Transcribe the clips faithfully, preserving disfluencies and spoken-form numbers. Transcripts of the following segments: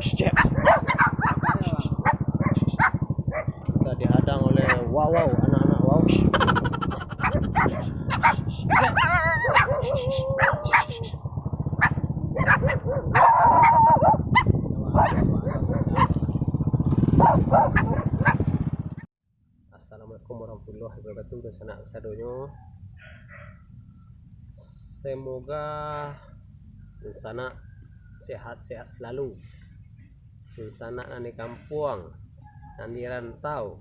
Kita dihadang oleh wawau, anak-anak wawau. Assalamualaikum warahmatullahi wabarakatuh, dunsanak kasadonyo. Semoga dunsanak sehat-sehat selalu. Dunsanak nan di kampuang, nan di rantau,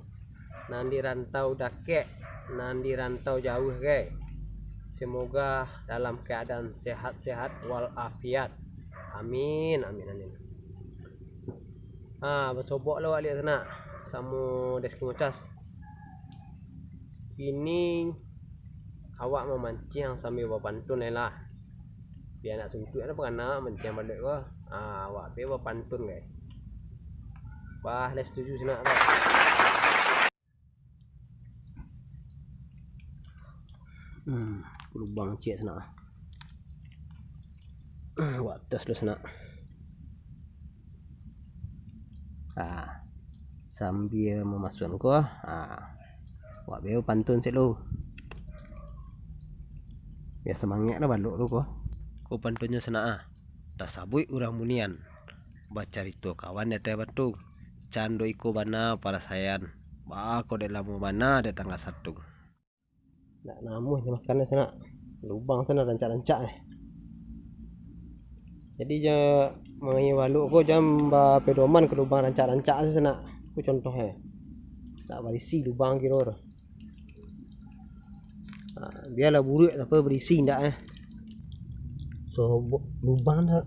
nan di rantau dakek, nan di rantau jauah, gai. Semoga dalam keadaan sehat-sehat walafiat. Amin, amin, amin. Ha, basobok lah awak liak sanak, samo Deski Mocas. Kini awak mamanciang sambia bapantun lai lah. Bia nak suntuak dah pangana manciang baluik ko. Ha, awak be bapantun, gai. Bah, lai setuju sanak, bah. Hmm, lubang ciek sanak. Ah, wak tes lu sanak. Ah, sambia mamasuan ko, ah, wak be pantun sek lu. Bia samangek lah balok lu ko. Ko pantunnyo sanak ah. Tasabuik urang munian, bacarito kawan di ateh batu. Cando iko bana parasaian, baa kok dek lamo bana dek tangah satu. Nak namuah nyo makan sanak. Lubang sanak rancak-rancak eh. Jadi jan mangaia balok ko jan bapedoman ka lubang rancak-rancak sanak. Ko contoh eh. Nak barisi lubang kiro tu. Ha, bialah buruak tapi barisi ndak eh. So, bu-, lubang dah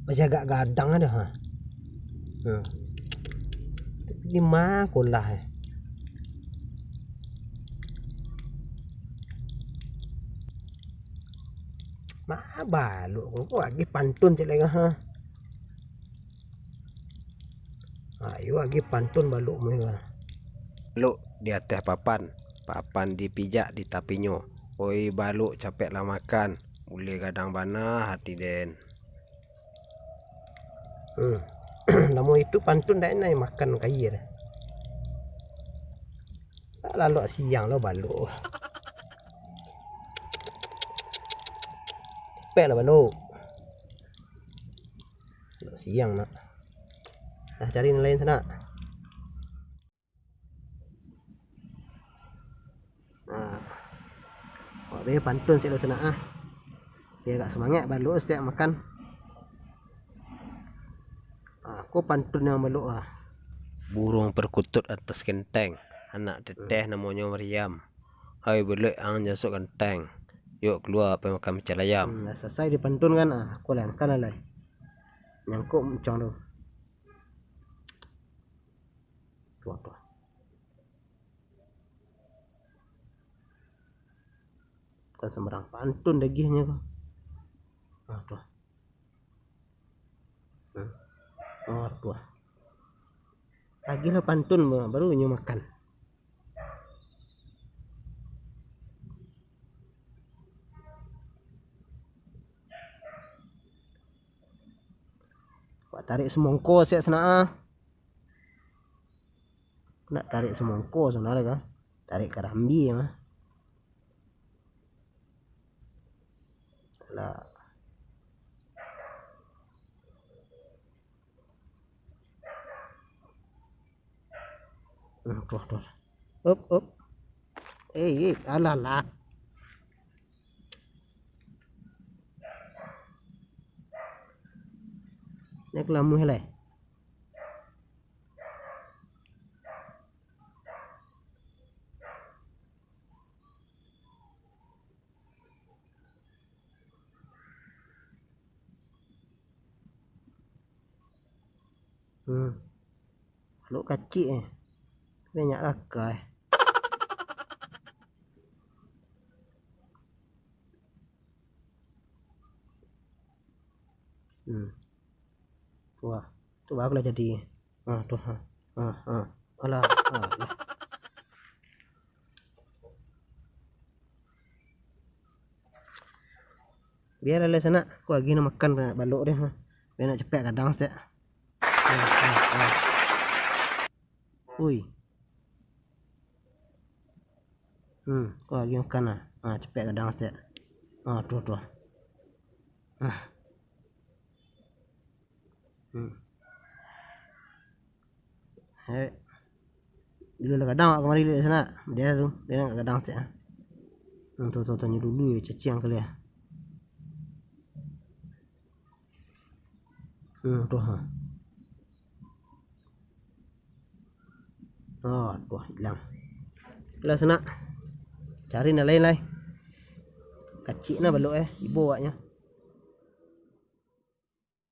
bajagak gadang dah, ha. Hmm. Tapi di ma kolah eh. Ma balok ko, ko agih pantun cek lagi, ha. Ayo agih pantun balok mah. Balok di ateh papan, papan dipijak di tapinyo. Oi balok capeklah makan, buliah gadang bana hati den. Hmm. Namo itu pantun dak enak makan kaia. Lalok siang lo balok. Capeklah balok. Lalok siang nak. Nah, cari nan lain sanak. Nah. Awak be pantun sek lo sanak ah. Bia agak semangat balok setiap makan. Ah, ko pantun nan balok ah. Burung perkutut atas genteng, anak teteh namonyo Mariam. Hai balok ang jasuk ganteng, yok kalua pai makan picel ayam. Hmm, lah salasai di pantun kan, ah, ko lah makan lah lai. Nyangkok macam tu. Tuah, tuah. Bukan sembarang pantun dagiahnyo ko. Ah, tuah. Hmm. Oh, tuah. Agiahlah pantun ba-, baru inyo makan. Wak tarik semongko siap sanak ah. Nak tarik semongko sanak kah? Tarik karambia mah. Lah. Hmm, tuh, tuh. Up, up. Eh, eh, alah lah. Naik lamuh lai. Hmm. Makhluk kacik eh. Banyak laka eh. Hmm. Wah, tu baru lah jadi. Ah, tu ha. Ah, ah. Alah, alah. Bialah lai sanak, ko agiah nak makan balok deh ha. Bia nak capek gadang saketek. Ah, ah, ah. Ui. Hmm, kau lagi makan lah. Ah, capek gadang saketek. Ah, tuh, tuh. Ah. Hmm. Eh. Dulu lah gadang awak kamari di sana. Dia tu, dia nak gadang saketek. Hmm, tuh, tuh, tuh, nyo dulu yo, cacing kali yo. Hmm, tuh, ha. Oh, tuh, hilang. Lah, sanak. Cari nan lain lai. Kacik nah balok eh. Ibo awaknyo.